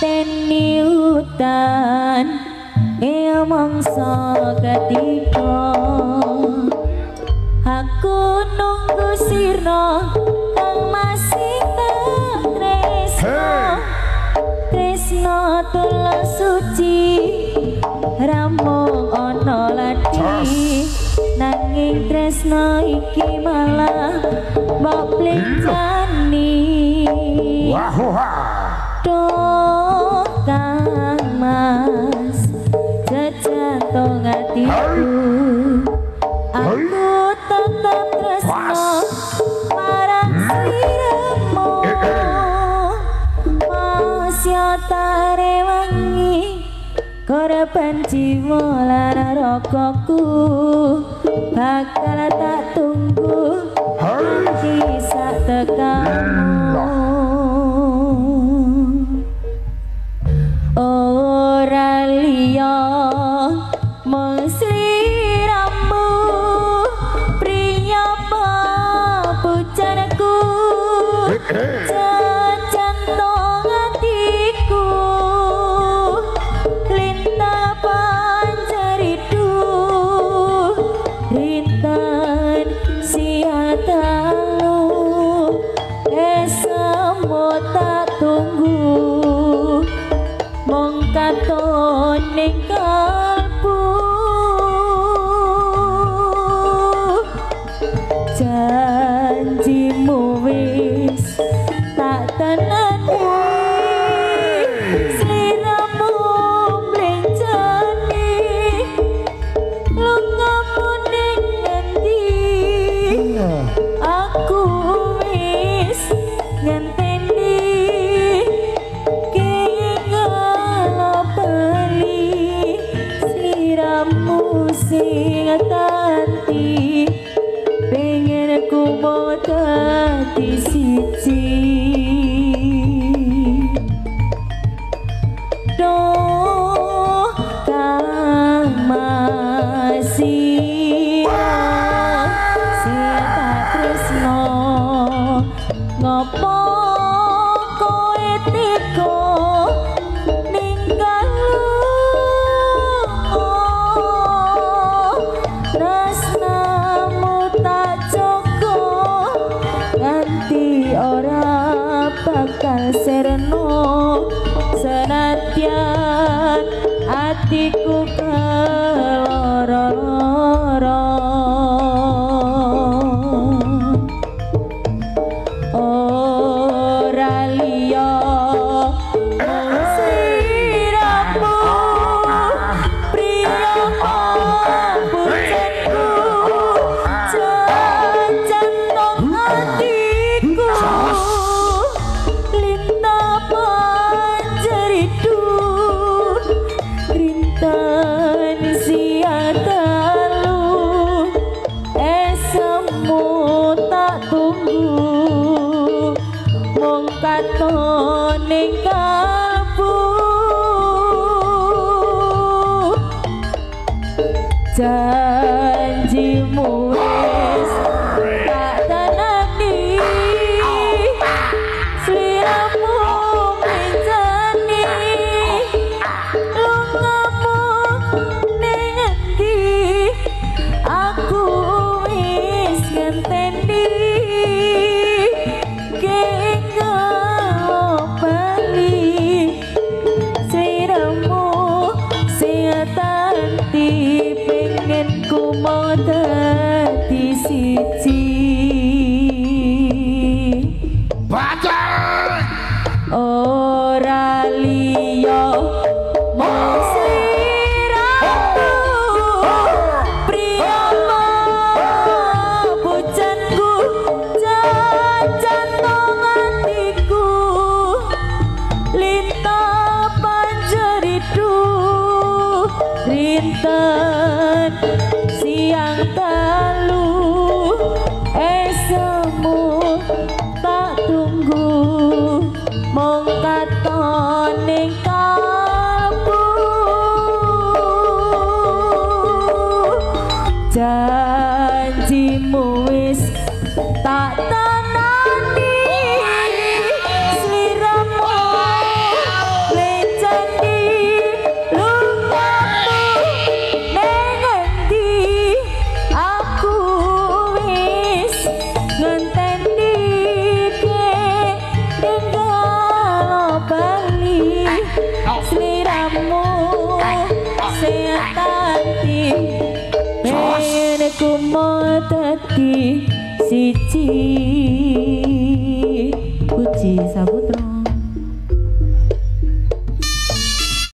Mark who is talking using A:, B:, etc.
A: ngenteni udan ing mangsa ketika aku nunggu sira kang masih tak tresno tresno tulus suci ramung ana lati nanging tresno iki malah mbok plencani. Duh Kang Mas jejantung atiku aku tetep tresno marang sliramu mas yo tak rewangi korban jiwa lan ragaku bakal tak tunggu nganti sak tekamu. Ora liya mung sliramu priya pujanku jejantung atiku lintah panjaridu rintan siatalu esemu tak tunggu mung katon ning kalbu janjimu wis tak tenani sliramu mlencani lungamu ning ngendi aku wis ngenteni sliramu sing tanti pengen ku mau dadi siji. Duh Kang Mas sing tak tresno ngopo kowe tega ninggal tresnamu tak jaga nganti ora bakal serno senadyan atiku keloro-loro. Ora liya mung sliramu priya pujanku jejantung atiku lintah panjeridu rintan siatalu esemu tak tunggu mung katon ning kalbu janjimu wis tak tenani sliramu mlencani lungamu ning endi aku wis ngenteni bali Trimo dadi siji. Puji Saputra.